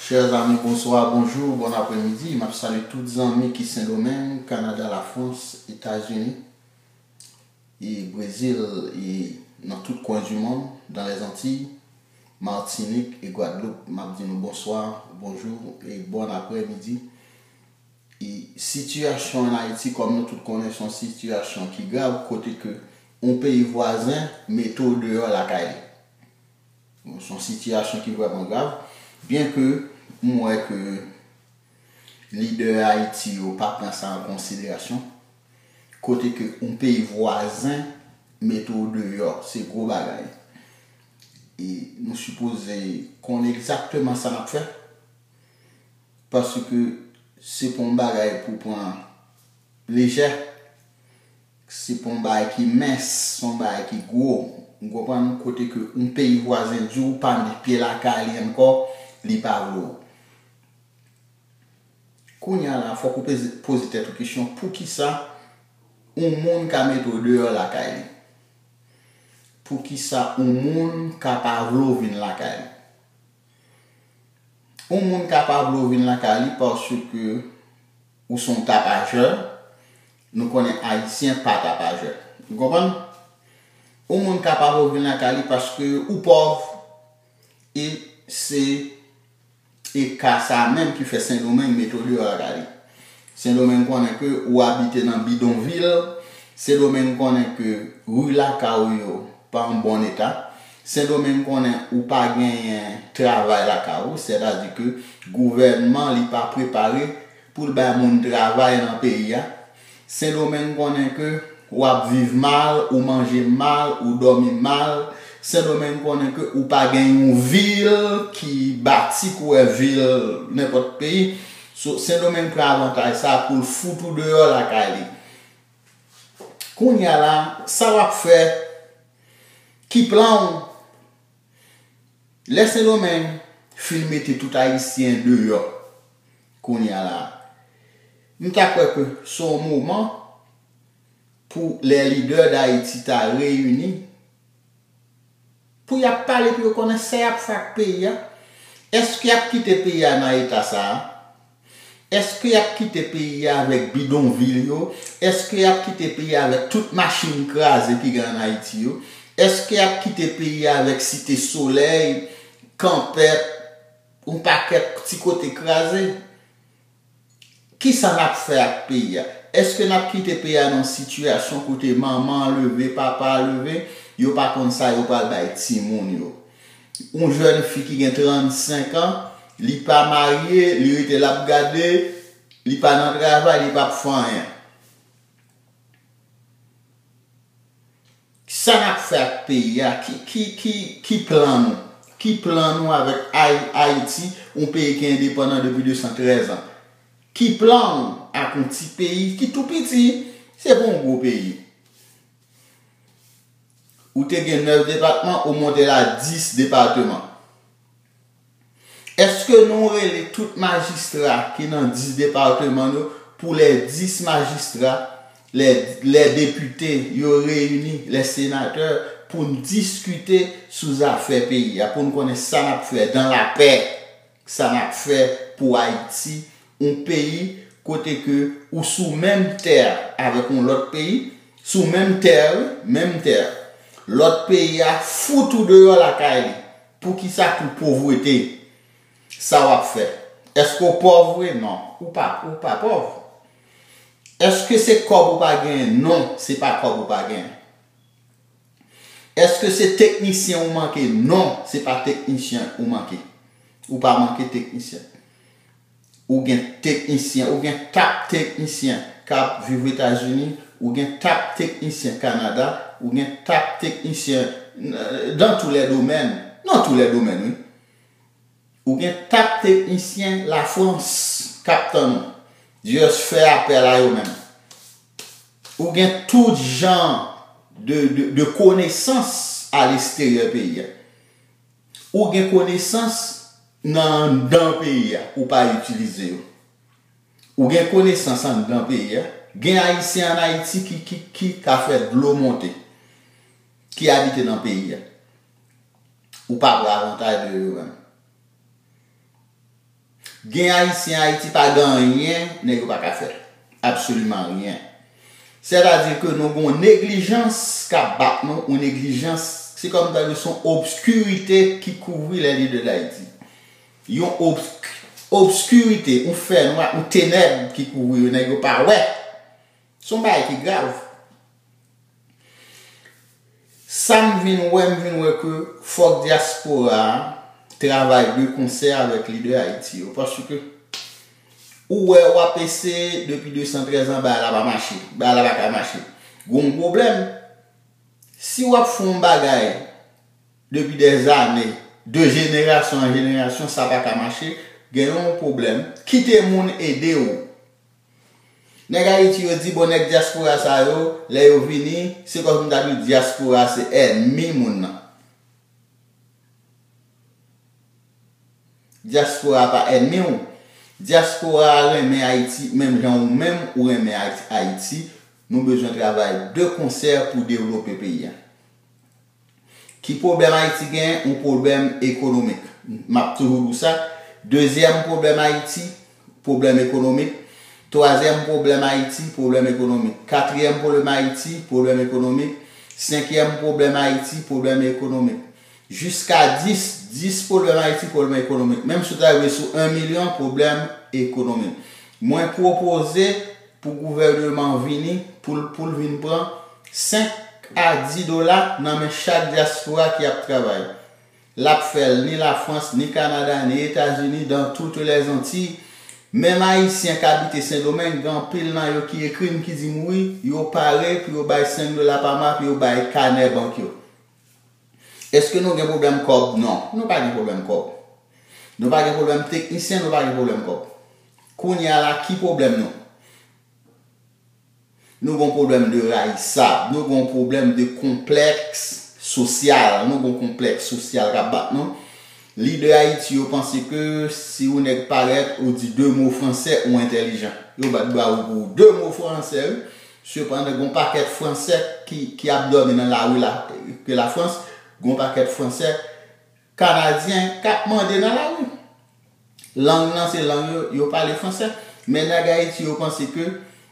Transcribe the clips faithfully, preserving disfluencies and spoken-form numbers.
Chers amis, bonsoir, bonjour, bon après-midi. M ap salye tout zanmi ki Sendomeng, Kanada, Lafrans, Etazini, e Brezil, e nan tout kwen di mond, dans les Antilles, Martinique e Guadeloupe. M ap di nou bonswa, bonjou e bon aprèmidi. E sitiyasyon ann Ayiti, kòm nou tout konnen, se yon sitiyasyon ki grav, kote ke yon peyi vwazen mete w deyò lakay li. Bon, se yon sitiyasyon ki vrèman grav, byenke m wè ke lidè Ayiti yo pa pran sa an konsiderasyon, kote ke yon peyi vwazen mete w deyò, se gwo bagay. E nou sipoze konnen egzakteman sa n ap fè, paske se pa yon bagay pou pran lejè. Se pa yon bagay ki mens, se yon bagay ki gwo. Ou konprann? Kote ke yon peyi vwazen di w pa met pye lakay li ankò, li pa vle w. Kounye a la, fòk ou peze- poze tèt ou kesyon, poukisa yon moun ka mete w deyò lakay li? Poukisa yon moun ka pa vle w vin lakay li? Yon moun ka pa vle w vin lakay li paske ou se yon tapajè. Nou konnen Ayisyen pa tapajè. Ou konprann? Yon moun ka pa vle w vin lakay li paske ou pòv. E se e ka sa menm ki fè Sendomeng mete w deyò lakay li. Sendomeng konnen ke ou abite nan bidonvil. Sendomeng konnen ke ri lakay ou yo pa an bon eta. Sendomeng konnen ou pa genyen travay lakay ou, sètadi ke gouvènman li pa prepare pou l bay moun travay nan peyi a. Sendomeng konnen ke w ap viv mal, ou manje mal, ou dòmi mal. Sendomeng konnen ke ou pa gen yon vil ki bati kouwè vil nenpòt peyi. So, Sendomeng pran avantaj sa pou l fout ou deyò lakay li. Kounye a la, sa w ap fè? Ki plan w? Lè Sendomeng fin mete tout Ayisyen deyò, kounye a la, m ta kwè ke se yon moman pou lè lidè Dayiti ta reyini, pou y ap pale, pou yo konnen sa y ap fè ak peyi a. Èske y ap kite peyi a nan eta sa a? Èske y ap kite peyi a avèk bidonvil yo? Èske y ap kite peyi a avèk tout machin kraze ki gen ann Ayiti yo? Èske y ap kite peyi a avèk Site Solèy, Kanpèt, yon pakèt ti kote kraze? Kisa n ap fè ak peyi a? Èske n ap kite peyi a nan yon sitiyasyon kote manman an leve, papa a leve, yo pa konn sa yo pral bay timoun yo? Yon jèn fi ki gen trannsenk an, li pa marye, li rete l ap gade, li pa nan travay, li p ap fè anyen. Sa n ap fè ak peyi a? Ki, ki, ki, ki plan nou? Ki plan nou avèk Ay- Ayiti, yon peyi ki endepandan depi de san trèz an? Ki plan w ak yon ti peyi ki tou piti? Se pa yon gwo peyi. Ou te gen nèf depatman, ou monte l a dis depatman. Èske nou rele tout majistra ki nan dis depatman yo pou lè dis majistra, lè, lè depite yo reyini, lè senatè, pou n diskite sou zafè peyi a, pou n konnen sa n ap fè dans la paix, sa n ap fè pou Ayiti, yon peyi kote ke ou sou menm tè avèk yon lòt peyi, sou menm tè, wi, menm tè. Lòt peyi a fout ou deyò lakay li. Poukisa? Pou povrete. Sa w ap fè? Èske w pòv vre? Non. Ou pa, ou pa pòv. Èske se kòb ou pa genyen? Non, se pa kòb ou pa genyen. Èske se teknisyen ou manke? Non, se pa teknisyen ou manke. Ou pa manke teknisyen. Ou gen teknisyen, ou gen tap teknisyen k ap viv Etazini, ou gen tap teknisyen Kanada, ou gen tap teknisyen, euh, dans tous les domaines, dans tous les domaines, wi. Ou gen tap teknisyen Lafrans k ap tann ou. Dios fè apèl a yo menm. Ou gen tout jan de, de, de konesans a lesteriyè peyi a. Ou gen konesans nan anndan peyi a, ou pa itilize yo. Ou gen konesans anndan peyi a. Gen Ayisyen ann Ayiti ki, ki, ki ka fè dlo monte, ki abite nan peyi a. Ou pa pran avantaj de yo menm. Gen Ayisyen Ayiti pa gen anyen nèg yo pa ka fè. Absoliman anyen. Sètadi ke nou gen yon neglijans k ap bat nou, yon neglijans, se kòm tankou se yon obskirite ki kouvri les leaders d'Haïti. Yon obsk, obskirite, yon fènwa, yon tenèb ki kouvri yo, nèg yo pa wè. Se yon bagay ki grav. Sa m vin wè, m vin wè ke fòk dyaspora a travay de konsè avèk lidè Ayiti yo. Paske ou wè w ap eseye depi de san trèz an, bagay la pa mache. Bagay la pa ka mache. Gon pwoblèm. Si w ap fè yon bagay depi dèzane, de jenerasyon an jenerasyon, sa pa ka mache, gen yon pwoblèm. Kite moun ede w. Nèg Ayiti yo di, bon, nèg dyaspora sa yo, lè yo vini, se kòm si m ta di w dyaspora se ènmi moun nan. Dyaspora pa ènmi w. Dyaspora a renmen Ayiti, menm jan ou menm ou renmen Ayiti. Ayiti. Nou bezwen travay de konsè pou devlope peyi a. Ki pwoblèm Ayiti gen? Yon pwoblèm ekonomik. M ap toujou di w sa. Dezyèm pwoblèm Ayiti, pwoblèm ekonomik. Twazyèm pwoblèm Ayiti, pwoblèm ekonomik. Katriyèm pwoblèm Ayiti, pwoblèm ekonomik. Senkyèm pwoblèm Ayiti, pwoblèm ekonomik. Jiska dis, dis pwoblèm Ayiti, pwoblèm ekonomik. Menm si w ta rive sou en milyon, pwoblèm ekonomik. Mwen pwopoze pou gouvènman vini, pou l, pou l vin pran senk a dis dola nan men chak dyaspora ki ap travay. L ap fè l ni Lafrans, ni Kanada, ni Etazini, dans toutes les Antilles. Menm Ayisyen k abite Sendomeng, gen anpil nan yo ki ekri m, ki di m wi, yo pare pou yo bay senk dola pa mwa, pou yo bay kanè bank yo. Èske nou gen pwoblèm kòb? Non, nou pa gen pwoblèm kòb. Nou pa gen pwoblèm teknisyen, nou pa gen pwoblèm kòb. Kounye a la, ki pwoblèm nou? Nou gen yon pwoblèm de rayisab, nou gen yon pwoblèm de konplèks sosyal, nou gen yon konplèks sosyal k ap bat nou. Lidè Ayiti yo panse ke si yon nèg parèt, ou di de mo fransè, ou entèlijan. Yo bat bravo pou ou. De mo fransè, wi. Sepandan, gen yon pakèt fransè ki, ki ap dòmi nan lari la, ke Lafrans, gen yon pakèt fransè, kanadyen k ap mande nan lari. Lang nan se lang yo, yo pale fransè. Men nèg Ayiti yo panse ke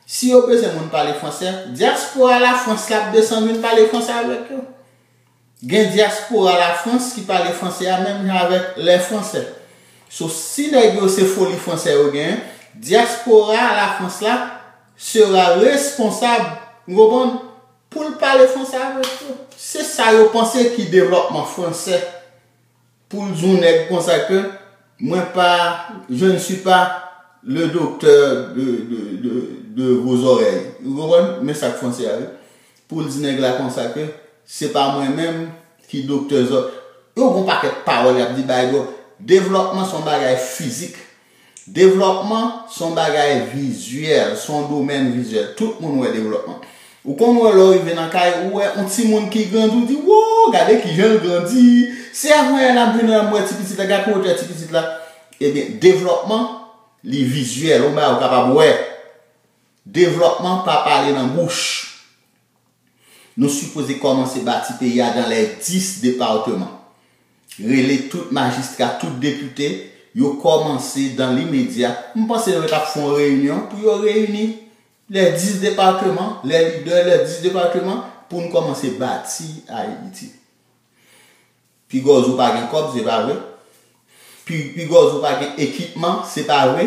si yo bezwen moun pale fransè, dyaspora Lafrans la ap desann vin pale fransè avèk yo. Gen dyaspora Lafrans ki pale fransè a menm jan avèk lè fransè. So, si nèg yo se foli fransè yo genyen, dyaspora Lafrans la sera responsab, ou konprann, pou l pale fransè avèk yo. Se sa yo panse ki devlòpman fransè. Pou l di yon nèg konsa ke mwen pa, je ne suis pas le docteur de, de, de, de vos oreilles. Ou konprann? Men sa k fransè a, wi. Pou l di nèg la konsa ke se pa mwen menm ki doktè zò. Yo gon pakèt pawòl y ap di bay do. Devlòpman se yon bagay fizik. Devlòpman se yon bagay vizyèl, se yon domèn vizyèl. Tout moun wè devlòpman. Ou konn wè lè w rive nan kay, ou wè yon timoun ki grandi, ou di, wo, gade kijan l grandi. Se avanyè l ap vin la, m wè ti pitit la, gade wotè ti pitit la. Ebyen, devlòpman, li vizyèl, yon bagay ou kapab wè. Devlòpman pa pale nan bouch. Nou sipoze kòmanse bati peyi a dans les dix départements. Rele tout majistra, tout depite, yo kòmanse dans l'immédiat. M panse yo t ap fè yon reyinyon pou yo reyini les dix départements, les leaders, les dix départements, pou n kòmanse bati Ayiti. Pigòz ou pa gen kòb, se pa vre. Pi, pigòz ou pa gen ekipman, se pa vre.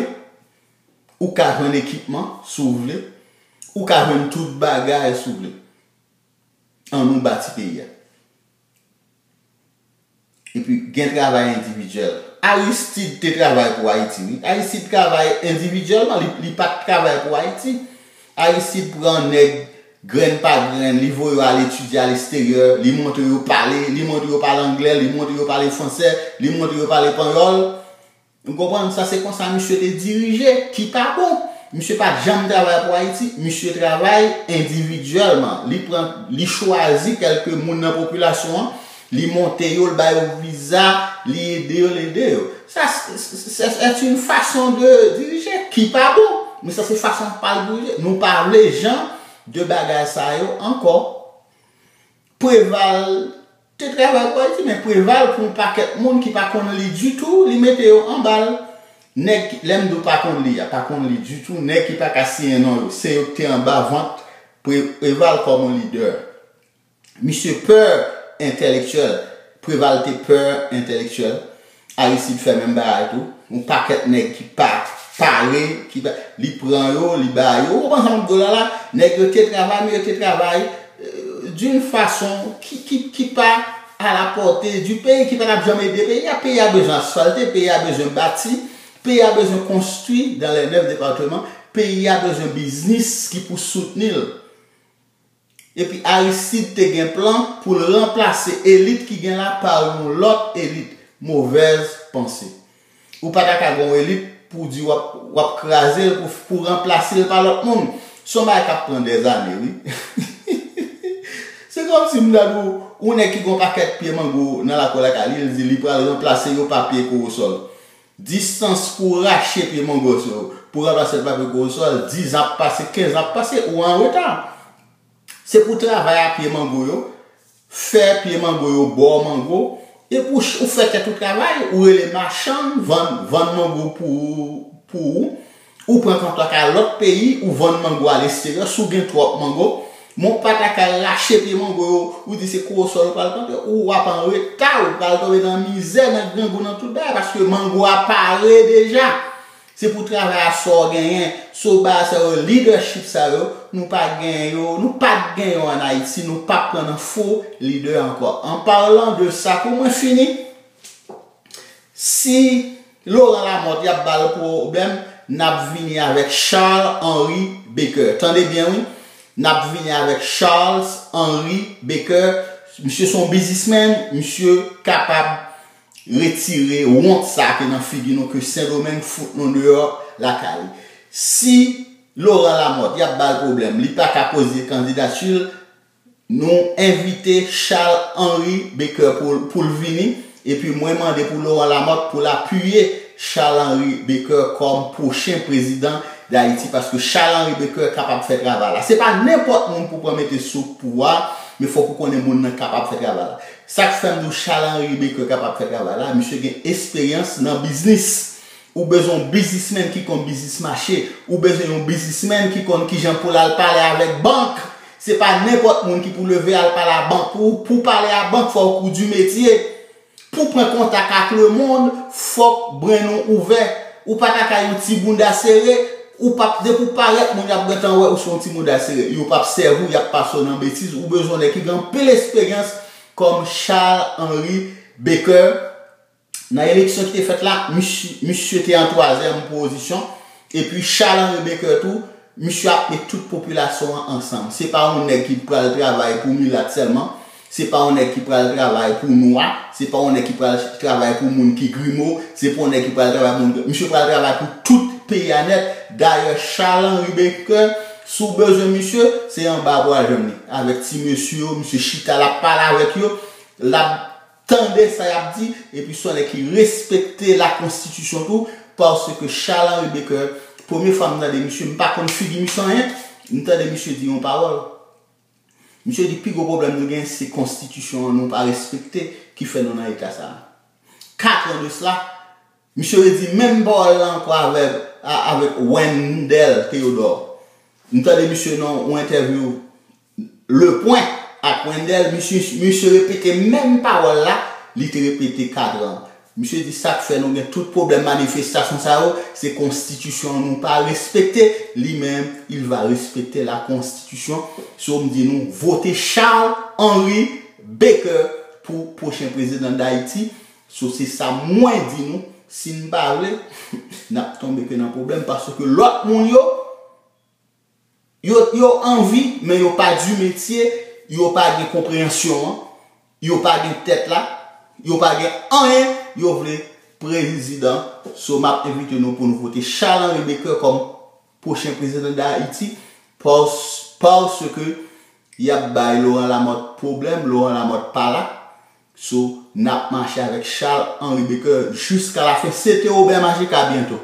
Ou ka jwenn ekipman, si w vle. Ou ka jwenn tout bagay, si w vle. Ann nou bati peyi a. Epi, gen travay endividyèl. Aristide te travay pou Ayiti, wi. Aristide travay endividyèlman, li, li pa t travay pou Ayiti. Aristide pran nèg grenn pa grenn, li voye yo al etidye a lesterye, li montre yo pale, li montre yo pale anglè, li montre yo pale fransè, li montre yo pale panyòl. Ou konprann? Sa se konsa misye te dirije, ki pa bon. Misye pa t janm travay pou Ayiti, misye travay endividyèlman. Li pran, li chwazi kèlke moun nan popilasyon an, li monte yo, li ba yo viza, li ede yo, li ede yo. Sa, c'est une façon de diriger ki pa bon. Men sa se fason pa l dirije. Nou pa vle jan de bagay sa yo ankò. Preval te travay pou Ayiti, men Preval pou yon pakèt moun ki pa konn li ditou, li mete yo anba l. Nèg ki, lè m di w pa konn li a, pa konn li ditou, nèg ki pa ka siyen non yo, se yo ki te anba vant Pre- Preval kòm yon lidè. Misye pè entèlektyèl. Preval te pè entèlektyèl. Aristide fè menm bagay tou. Yon pakèt nèg ki pa pare, ki pa, li pran yo, li ba yo. Ou konprann sa m ap di w la la? Nèg yo te travay, men yo te travay d'une façon ki, ki, ki pa à la portée du pays, ki pa t ap janm ede peyi a. Peyi a bezwen asfalte, peyi a bezwen bati, peyi a bezwen konstwi dans les neuf départements, peyi a bezwen biznis ki pou soutni l. Epi Aristide te gen plan pou l ranplase elit ki gen la pa yon lòt elit. Mauvaise pensée. Ou pa ta ka gen yon elit pou di w ap, w ap kraze l pou, pou ranplase l pa lòt moun. Se yon bagay k ap pran dèzane, wi. Se kòmsi m ta di w, yon nèg ki gen yon pakèt pye mango nan lakou lakay li, li di li pral ranplase yo pa pye kowosòl. Distans pou rache pye mango sa yo, pou ranplase l pa pye kowosòl, diz an ap pase, kenz an ap pase, ou an reta. Se pou travay a pye mango yo, fè pye mango yo ba w mango, epi ou ch- ou fè tèt ou travay, ou rele machann, vann, vann mango pou, pou ou, ou pran kontak a lòt peyi, ou vann mango a lesterye, si w gen twòp mango, men w pa ta ka rache pye mango yo, ou di se kowosòl ou pral plante, ou w ap an reta, ou pral tonbe nan mizè, nan grangou, nan tout bagay, paske mango a pare deja. Se pou travay a sa w genyen. So bagay sa yo, leadership sa yo, nou pa gen yo, nou pa t gen yo ann Ayiti, nou p ap pran nan fo lidè ankò. En parlant de ça, pou mwen fini, si Laurent Lamothe y ap ba l pwoblèm, n ap vini avèk Charles Henri Baker. Tande byen wi, n ap vini avèk Charles Henri Baker. Misye se yon biznismenn, misye kapab retire wont sa ki nan figi nou ke Sendomeng fout nou deyò lakay li. Si Laurent Lamothe y ap ba l pwoblèm, li pa ka poze kandidati l, nou envite Charles Henri Baker pou, pou l vini, epi mwen mande pou Laurent Lamothe pou l apiye Charles Henri Baker kòm pwochen prezidan Dayiti, paske Charles Henri Baker kapab fè travay la. Se pa nenpòt moun pou pran mete sou pouvwa, men fòk ou konnen moun nan kapab fè travay la. Sa k fè m di w Charles Henri Baker kapab fè travay la, misye gen esperyans nan biznis. Ou bezwen yon biznismenn ki konn biznis mache. Ou bezwen yon biznismenn ki konn kijan pou l al pale avèk bank. Se pa nenpòt moun ki pou leve al pale a bank. Pou, pou pale a bank, fòk ou di metye. Pou pran kontak ak lemonn, fòk brenn ou ouvè. Ou pa ta ka yon ti bounda sere, ou p ap, depi w parèt, moun y ap gentan wè ou se yon ti bounda sere. Yo p ap sèvi w, y ap pase w nan betiz. Ou bezwen nèg ki gen anpil esperyans kòm Charles Henri Baker. Nan eleksyon ki te fèt la, misye, misye te an twazyèm pozisyon. Epi Charles Henri Baker tou, misye ap met tout popilasyon an ansanm. Se pa yon nèg ki pral travay pou milat sèlman. Se pa yon nèg ki pral travay pou nwa. Se pa yon nèg ki pral travay pou moun ki grimo. Se pa yon nèg ki pral travay pou moun ki... Misye pral travay pou tout peyi a nèt. Dayè, Charles Henri Baker, si w bezwen misye, se anba w pral jwenn li. Avèk ti mesye yo, misye chita, l ap pale avèk yo. L ap tande sa y ap di, epi se yon nèg ki respekte lakonstitisyon tou, paske Charles Henri Baker, premye fwa m tande misye, m pa konn figi misye anyen, m tande misye di yon pawòl. Misye di pi gwo pwoblèm nou gen, se konstitisyon an nou pa respekte, ki fè nou nan eta sa a. Kat an de sela, misye redi menm pawòl la ankò avèk, a- avèk Wendell Theodore. M tande misye nan yon entèvyou Le Point ak Wendell, misye, misye repete menm pawòl la, li te repete kat an. Misye di sa k fè nou gen tout pwoblèm manifestasyon sa yo, se konstitisyon an nou pa respekte, li menm, il va respecter la constitution. So, m di nou, vote Charles Henri Baker pou pwochen prezidan Dayiti. So, se sa mwen di nou, si n pa vle, n ap tonbe ke nan pwoblèm, paske lòt moun yo, yo, yo anvi, men yo pa di metye, yo pa gen konpreyansyon an, yo pa gen tèt la, yo pa gen anyen, yo vle prezidan. So, m ap envite nou pou nou vote Charles Henri Baker kòm pwochen prezidan Dayiti, pas- paske y ap bay Laurent Lamothe pwoblèm, Laurent Lamothe pa la. So, n ap mache avèk Charles Henri Baker jiska la fen. Se te Robert Magic, a byento.